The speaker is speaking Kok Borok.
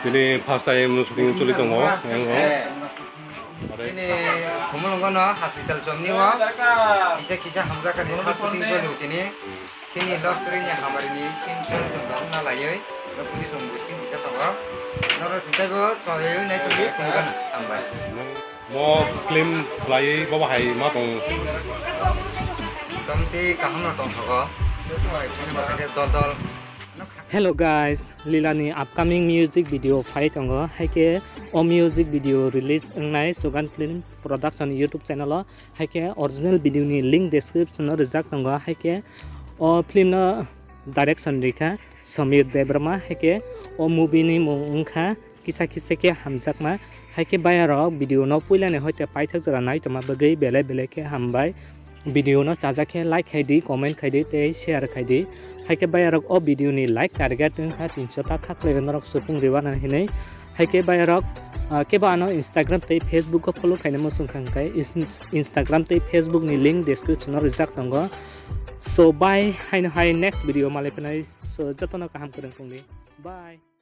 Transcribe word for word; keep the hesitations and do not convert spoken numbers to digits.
Tini first time shooting choli tongo, yang o. Tini Khumulwngo no hospital chomni o. Kisa kisa hamjakani first shooting choli tini. Sini love story ni hamari ni scene choli tong tong na layoi. No police rong bo scene kisa tongo. Noro sintaibo choli nai tuli Khumulwngo hambai. Mo film khlaiwi bobo hai ma tong. Tamti kaham no tong thogo. Film ba khe dol dol. Hello guys, Lila ni upcoming music video phai tongo. Hai khe o music video release wngnai Sugan Film Production YouTube channel o. Hai khe original video ni link description o rijak tongo. Hai khe o film no direction rikha Samir Debbarma. Hai khe o movie ni mung wngkha Kisa kisa khe hamjakma. Hai khe bayarok video no puilani hoite paithak jora naitoma bagwi belai belai khe hambai. Video no chajak khe like khai di, comment khai di tei share khai di. Hai khe bayarok o video ni like target wngkha tinso ta khaklai norok supung riwana hinwi. Hai khe bayarok, ah, kebo ano Instagram tei Facebook o follow khaina muchung kha hwnkhe is-, Instagram tei Facebook ni link description o rijak tongo. So bye, haino hai next video malai phinai. So jotono kaham kwrwng tongdi. Bye.